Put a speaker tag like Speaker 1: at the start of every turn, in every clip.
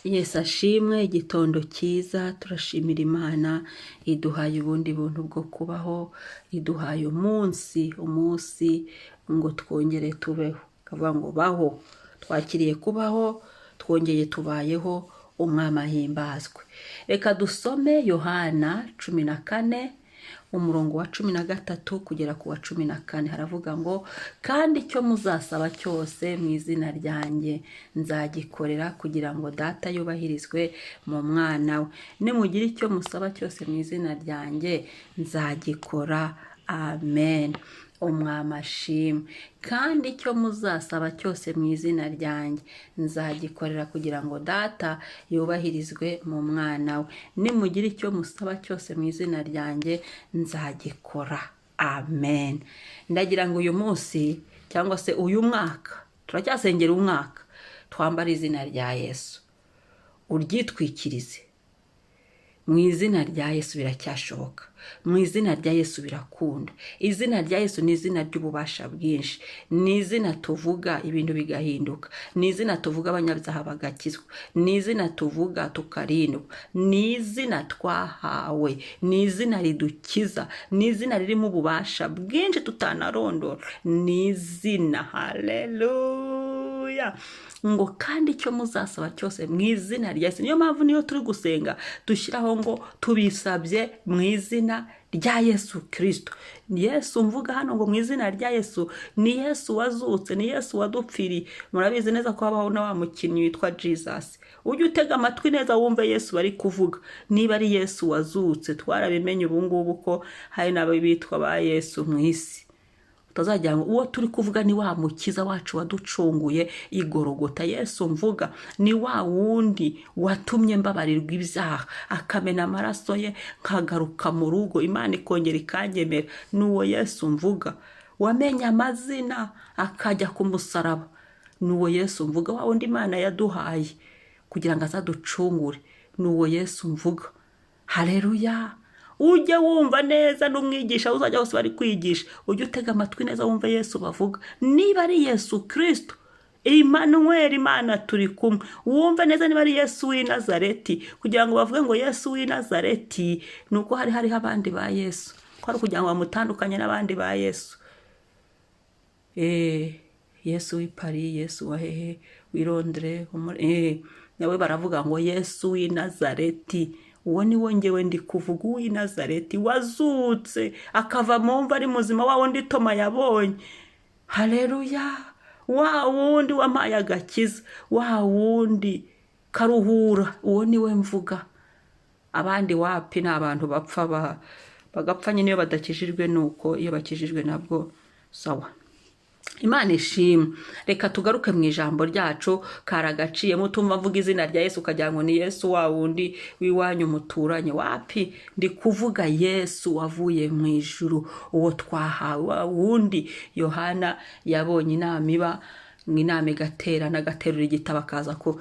Speaker 1: Yesu ashimwe. Igitondo cyiza. Turashimira Imana iduhaye ubundi buntu bwo kubaho, iduhaye umunsi, umunsi ngo twongere tubeho. Kavuga ngo baho, twakiriye kubaho, twongeye tubayeho. Umwami ahimbazwe. Reka dusome Yohana 14, umurongo wa 13 kugera ku wa 14. Haravuga ngo: "Kandi icyo muzasaba cyose mu izina ryanjye, nzagikorera, kugira ngo Data yubahirizwe mu Mwana we. Nimugira icyo musaba cyose mu izina ryanjye, nzagikora." Amen. Umwami ashimwe. "Kandi icyo muzasaba cyose mu izina ryanjye, nzagikorera, kugira ngo Data yubahirizwe mu Mwana we. Nimugira icyo musaba cyose mu izina ryanjye, nzagikora." Amen. Ndagira ngo uyu munsi, cyangwa se uyu mwaka, turacyasengera umwaka, twambare izina rya Yesu, uryitwikirize. Mu izina rya Yesu biracyashoboka, mu izina rya Yesu birakunda. Izina rya Yesu ni izina ry'ububasha bwinshi, ni izina tuvuga ibintu bigahinduka, ni izina tuvuga abanyabyaha bagakizwa, ni izina tuvuga tukarindwa, ni izina twahawe, ni izina ridukiza, ni izina ririmo ububasha bwinshi tutanarondora, ni izina. Haleluya! Ngo: "Kandi icyo muzasaba cyose mu izina rya Yesu." Niyo mpamvu niyo turi gusenga dushyiraho ngo tubisabye mu izina rya Yesu Kirisito. Yesu mvuga hano ngo mu izina rya Yesu, ni Yesu wazutse, ni Yesu wadupfiriye. Murabizi neza ko habaho na wa mukinnyi witwa Jesus. Ujye utega amatwi neza wumve Yesu bari kuvuga, niba ari Yesu wazutse. Twarabimenye ubu ngubu ko hari n'abo bitwa ba Yesu mu isi. Utazagira ngo uwo turi kuvuga ni wa Mukiza wacu waducunguye igorogota. Yesu mvuga ni wa wundi watumye mbabarirwa ibyaha, akamena amaraso ye, nkagaruka mu rugo, Imana ikongera ikanyemera. Ni uwo Yesu mvuga wamenye amazina akajya ku musaraba. Ni uwo Yesu mvuga, wa wundi Imana yaduhaye kugira ngo azaducungure. Ni uwo Yesu mvuga. Hareruya! Ujye wumva neza n'umwigisha uzajya hose bari kwigisha, ujye utega amatwi neza wumve Yesu bavuga, niba ari Yesu Kirisito Emmanuel, Imana turi kumwe. Wumve neza niba ari Yesu w'i Nazareti. Kugira ngo bavuge ngo Yesu w'i Nazareti, ni uko hari hariho abandi ba Yesu, ko ari ukugira ngo bamutandukanye n'abandi ba Yesu. Yesu w'i Paris, Yesu wa hehe, w'i Londres, nawe baravuga ngo Yesu w'i Nazareti. Uwo ni wo ngewe ndi kuvuga, uw'i Nazareti wazutse akava mu mva ari muzima, wa wundi Toma yabonye. Hareruya! Wa wundi wampaye agakiza, wa wundi karuhura, uwo ni we mvuga. Abandi wapi, ni abantu bapfa, bagapfa nyine iyo badakijijwe. Nuko iyo bakijijwe nabwo sawa. Imana ishimwe. Reka tugaruke mu ijambo ryacu. Karagaciyemo, tumva mvuga izina rya Yesu ukagira ngo ni Yesu wa wundi w'iwanyu muturanye. Wapi, ndi kuvuga Yesu wavuye mu ijuru, uwo twahawe, wa wundi Yohana yabonye inama iba, ngo inama igaterana, agaterura igitabo, akaza ko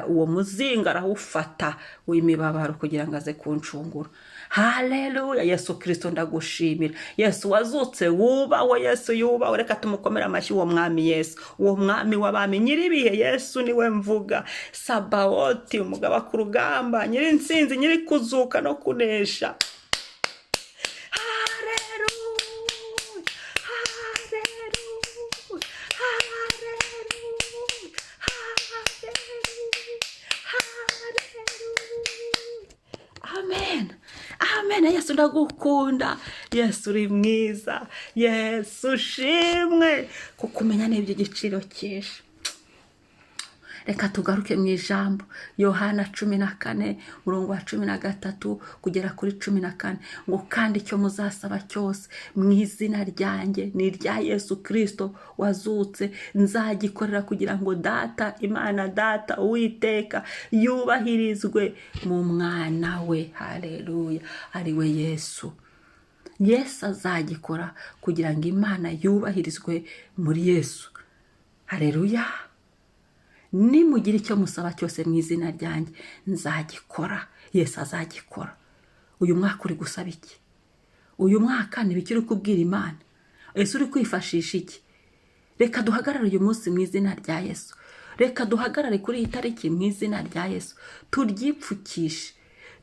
Speaker 1: uwo muzingo arawufata w'imibabaro kugira ngo aze kuncungura. Haleluya! Yesu Kirisito, ndagushimira. Yesu wazutse wubahwe, Yesu yubahwe. Reka tumukomere amashyi uwo Mwami Yesu, uwo Mwami w'abami, nyir'ibihe. Yesu niwe mvuga, Sabawoti, umugaba ku rugamba, nyir'intsinzi, nyiri kuzuka no kunesha. Haleluya, haleluya, haleluya, haleluya, haleluya! Amen, amen. Yesu, ndagukunda. Yesu, uri mwiza. Yesu ushimwe, kukumenya ni iby'igiciro cyinshi. Reka tugaruke mu ijambo. Yohana 14, umurongo wa 13 kugera kuri 14, ngo: "Kandi icyo muzasaba cyose mu izina ryanjye," ni irya Yesu Kirisito wazutse, "nzagikorera, kugira ngo Data, Imana Data Uwiteka, yubahirizwe mu Mwana we." Hareruya! Ari we Yesu. Yesu azagikora kugira ngo Imana yubahirizwe muri Yesu. Hareruya! "Nimugira icyo musaba cyose mu izina ryanjye, nzagikora." Yesu azagikora. Uyu mwaka uri gusaba iki? Uyu mwaka ntibiki uri kubwira Imana? Ese uri kwifashisha iki? Reka duhagarare uyu munsi mu izina rya Yesu. Reka duhagarare kuri iyi tariki mu izina rya Yesu, turyipfukishe,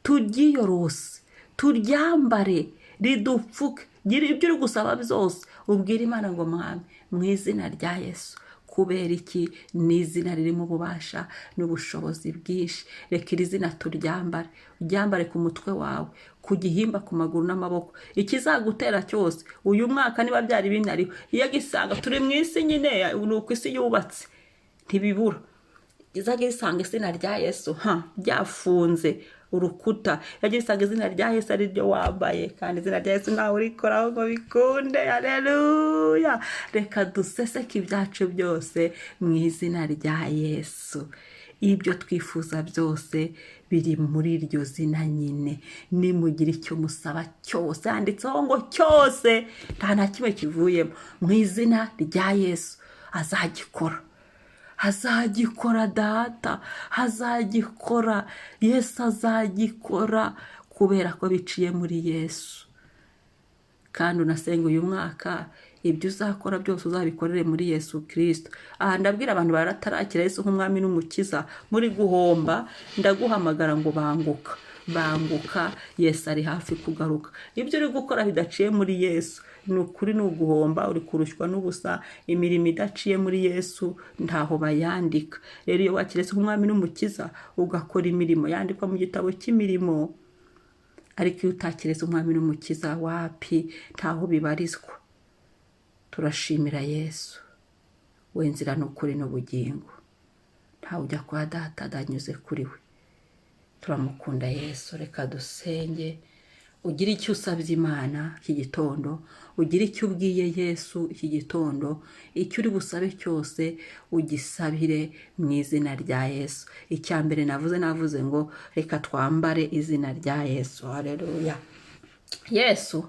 Speaker 1: turyiyorose, turyambare, ridupfuke. Gira ibyo uri gusaba byose, ubwire Imana ngo: "Mwami, mu izina rya Yesu." Kubera iki? Ni izina ririmo ububasha n'ubushobozi bwinshi. Reka iri zina turyambare. Uryambare ku mutwe wawe, ku gihimba, ku maguru n'amaboko. Ikizagutera cyose uyu mwaka, niba byari binariho, iyo gisanga turi mu isi nyine, ni uko isi yubatse, ntibibura. Izajya isanga izina rya Yesu ha ryafunze urukuta, yajya isanga izina rya Yesu ari ryo wambaye, kandi izina rya Yesu ntawe urikoraho ngo bikunde. Haleluya! Reka duseseke ibyacu byose mu izina rya Yesu. Ibyo twifuza byose biri muri iryo zina nyine. Nimugira icyo musaba cyose, handitseho ngo cyose, nta na kimwe kivuyemo, mu izina rya Yesu, azagikora, azagikora Data, azagikora Yesu, azagikora kubera ko biciye muri Yesu. Kandi unasenga uyu mwaka, ibyo uzakora byose uzabikorere muri Yesu Kirisito. Aha ndabwira abantu baratarakira Yesu nk'umwami n'umukiza, muri guhomba. Ndaguhamagara ngo banguka, banguka, Yesu ari hafi kugaruka. Ibyo uri gukora bidaciye muri Yesu, ni ukuri ni uguhomba, uri kurushywa n'ubusa. Imirimo idaciye muri Yesu ntaho bayandika. Rero iyo wakira Yesu nk'umwami n'umukiza, ugakora imirimo, yandikwa mu gitabo cy'imirimo. Ariko iyo utakira umwami n'umukiza, wapi, ntaho bibarizwa. Turashimira Yesu, we nzira n'ukuri n'ubugingo. Ntawe ujya kwa Data adanyuze kuri we. Turamukunda Yesu. Reka dusenge. Ugire icyo usabye Imana iki gitondo, ugire icyo ubwiye Yesu iki gitondo. Icyo uri busabe cyose ugisabire mu izina rya Yesu. Icya mbere navuze ngo reka twambare izina rya Yesu. Haleluya! Yesu,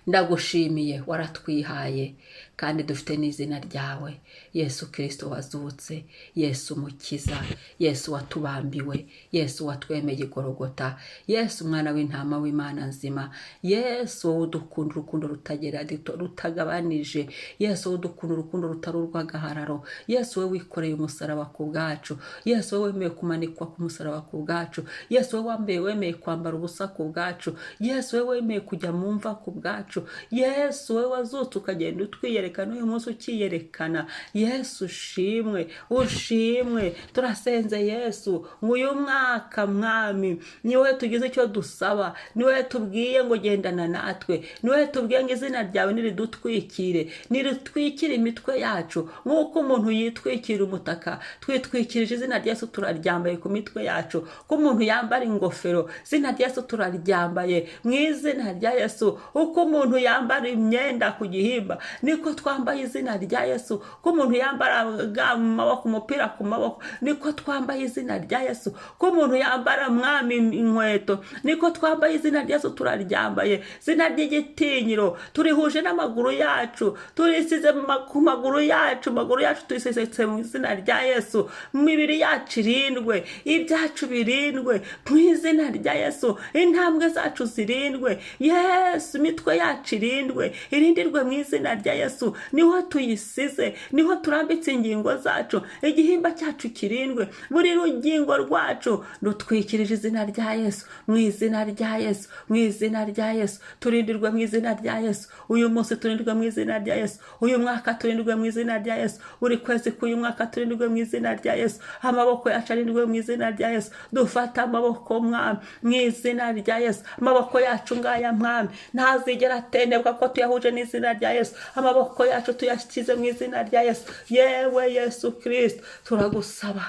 Speaker 1: ndagushimiye, waratwihaye kandi dufite n'izina ryawe, Yesu Kirisito wazutse, Yesu umukiza, Yesu watubambiwe, Yesu watwemeye igorogota, Yesu umwana w'intama w'Imana nzima, Yesu wowe udukunda urukundo rutagera rutagabanije, Yesu wowe udukunda urukundo rutari urw'agahararo, Yesu wowe wikoreye umusaraba ku bwacu, Yesu wowe wemeye kumanikwa ku musaraba ku bwacu, Yesu wowe wambaye, wemeye kwambara ubusa ku bwacu, Yesu wowe wemeye kujya mu mva ku bwacu, Yesu wowe wazutse ukagenda utwiyerekana, uyu munsi ukiyerekana. Yesu ushimwe, ushimwe. Turasenze Yesu ngo uyu mwaka, Mwami, ni wowe tugize icyo dusaba, ni wowe tubwiye ngo gendana natwe, ni wowe tubwiye ngo izina ryawe niridutwikire, niritwikire imitwe yacu nk'uko umuntu yitwikira umutaka. Twitwikirije izina rya Yesu, turaryambaye ku mitwe yacu. Ko umuntu yambara ingofero, izina rya Yesu turaryambaye mu izina rya Yesu. Uko umuntu yambara imyenda ku gihimba, niko twambaye izina rya Yesu. Ko umuntu yambara ga mu maboko, umupira ku maboko, niko twambaye izina rya Yesu. Ko umuntu yambara, Mwami, inkweto, niko twambaye izina rya Yesu. Turaryambaye, izina ry'igitinyiro, turihuje n'amaguru yacu, turisize ku maguru yacu, amaguru yacu tuyisesetse mu izina rya Yesu. Imibiri yacu irindwe, ibyacu birindwe mu izina rya Yesu, intambwe zacu zirindwe Yesu, imitwe yacu irindwe, irindirwe mu izina rya Yesu. Niho tuyisize, niho turambitse ingingo zacu. Igihimba cyacu kirindwe, buri rugingo rwacu rutwikirije izina rya Yesu. Mu izina rya Yesu, mu izina rya Yesu, turindirwe mu izina rya Yesu. Uyu munsi turindirwe mu izina rya Yesu, uyu mwaka turindirwe mu izina rya Yesu, buri kwezi k'uyu mwaka turindirwe mu izina rya Yesu. Amaboko yacu arindwe mu izina rya Yesu. Dufate amaboko, Mwami, mu izina rya Yesu. Amaboko yacu ngaya, Mwami, ntazigera atendebwa ko tuyahuje n'izina rya Yesu. Amaboko yacu tuyashyize mu izina rya Yesu. Yewe Yesu Kirisito, turagusaba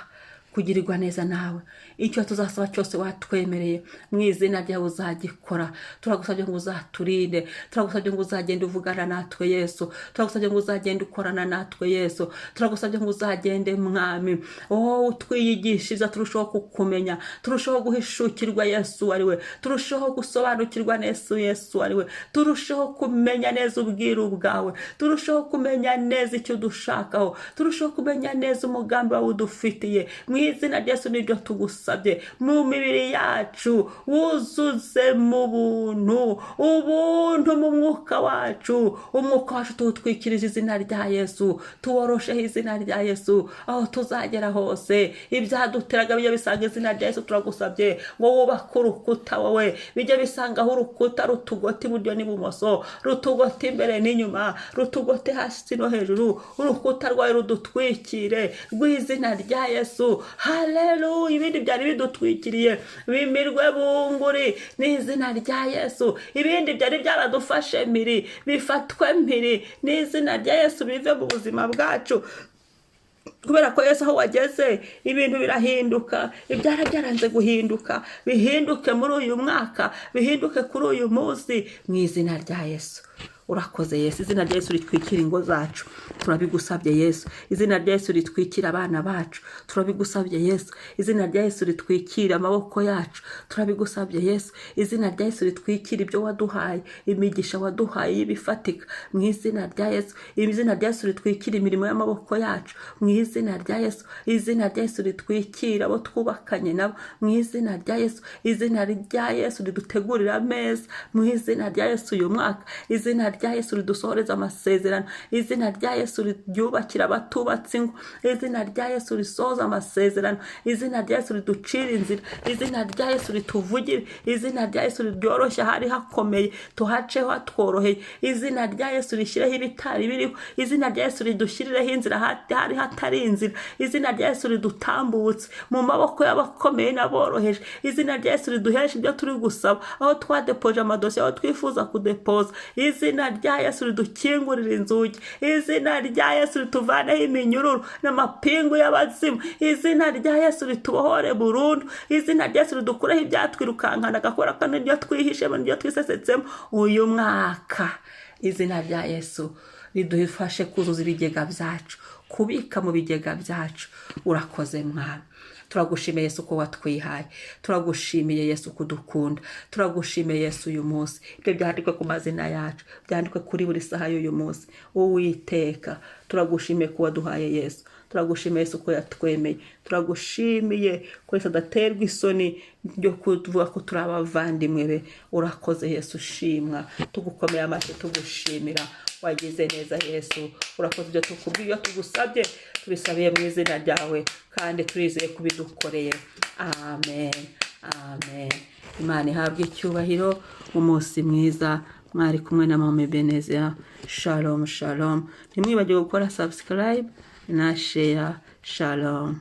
Speaker 1: kugirirwa neza nawe. Icyo tuzasaba cyose watwemereye mu izina ryawe uzagikora. Turagusabye ngo uzaturinde, turagusabye ngo uzagende uvugana natwe Yesu, turagusabye ngo uzagende ukorana natwe Yesu, turagusabye ngo uzagende, Mwami, wowe utwiyigishiriza, turushaho kukumenya, turushaho guhishukirwa Yesu ari we, turushaho gusobanukirwa neza Yesu ari we, turushaho kumenya neza ubwiru bwawe, turushaho kumenya neza icyo udushakaho, turushaho kumenya neza umugambi wawe udufitiye mu Izina rya Yesu nibyo tugusabye. Mu mibiri yacu wuzuze mu buntu, ubuntu mu mwuka wacu. Umwuka wacu tuwutwikirije izina rya Yesu, tuworosheho izina rya Yesu. Aho tuzagera hose, ibyaduteraga bijya bisanga izina rya Yesu. Turagusabye ngo wubake urukuta wowe, bijya bisangaho urukuta rutugote iburyo n'ibumoso, rutugote imbere n'inyuma, rutugote hasi no hejuru. Urukuta rwawe rudutwikire rw'izina rya Yesu. Haleluya! Ibindi byari bidutwikiriye bimirwe bunguri n'izina rya Yesu. Ibindi byari byaradufashe mpiri bifatwe mpiri n'izina rya Yesu, bive mu buzima bwacu, kubera ko Yesu aho wageze ibintu birahinduka. Ibyara byaranze guhinduka bihinduke muri uyu mwaka, bihinduke kuri uyu munsi mu izina rya Yesu. Urakoze Yesu. Izina rya Yesu ritwikira ingo zacu, turabigusabye Yesu. Izina rya Yesu ritwikira abana bacu, turabigusabye Yesu. Izina rya Yesu ritwikira amaboko yacu, turabigusabye Yesu. Izina rya Yesu ritwikira ibyo waduhaye, imigisha waduhaye y'ibifatika mu izina rya Yesu. Izina rya Yesu ritwikira imirimo y'amaboko yacu mu izina rya Yesu. Izina rya Yesu ritwikira abo twubakanye nabo mu izina rya Yesu. Izina rya Yesu ridutegurira ameza mu izina rya Yesu uyu mwaka. Izina rya Yesu ridusohoreza amasezerano. Izina rya Yesu ryubakira abatubatse ingo. Izina rya Yesu risohoza amasezerano. Izina rya Yesu riducira inzira. Izina rya Yesu rituvugire. Izina rya Yesu ryoroshya ahari hakomeye, tuhaceho hatworoheye. Izina rya Yesu rishyireho ibitari biriho. Izina rya Yesu ridushyirireho inzira hari hatari inzira. Izina rya Yesu ridutambutse mu maboko y'abakomeye n'aboroheje. Izina rya Yesu riduhesha ibyo turi gusaba, aho twadepoje amadosiye, aho twifuza kudepoza. Izina rya Yesu ridukingurira inzugi. Izina rya Yesu rituvaneho iminyururu n'amapingu y'abazimu. Izina rya Yesu ritubohore burundu. Izina rya Yesu ridukureho ibyatwirukankanaga, kubera ko niryo twihishemo, niryo twisesetsemo uyu mwaka. Izina rya Yesu ridufashe kuzuza ibigega byacu, kubika mu bigega byacu. Urakoze Mwami. Turagushimiye Yesu ko watwihaye. Turagushimiye Yesu kudukunda. Turagushimiye Yesu uyu munsi. Ibyo byandikwe ku mazina yacu, byandikwe kuri buri saha y'uyu munsi. Uwiteka, turagushimiye ko waduhaye Yesu. Turagushimiye Yesu ko yatwemeye. Turagushimiye ko Yesu adaterwa isoni ryo kuvuga ko turi abavandimwe be. Urakoze Yesu, ushimwa. Tugukomeye amashyi, tugushimira. Wagize neza Yesu, urakoze. Ibyo tukubwiye, iyo tugusabye, tubisabiye mu izina ryawe, kandi turizeye kubidukoreye. Amen, amen. Imana ihabwe icyubahiro. Umunsi mwiza. Mwari kumwe na Mama Ebenezia. Shalom, shalom. Ntimwibagirwe gukora subscribe na share. Shalom.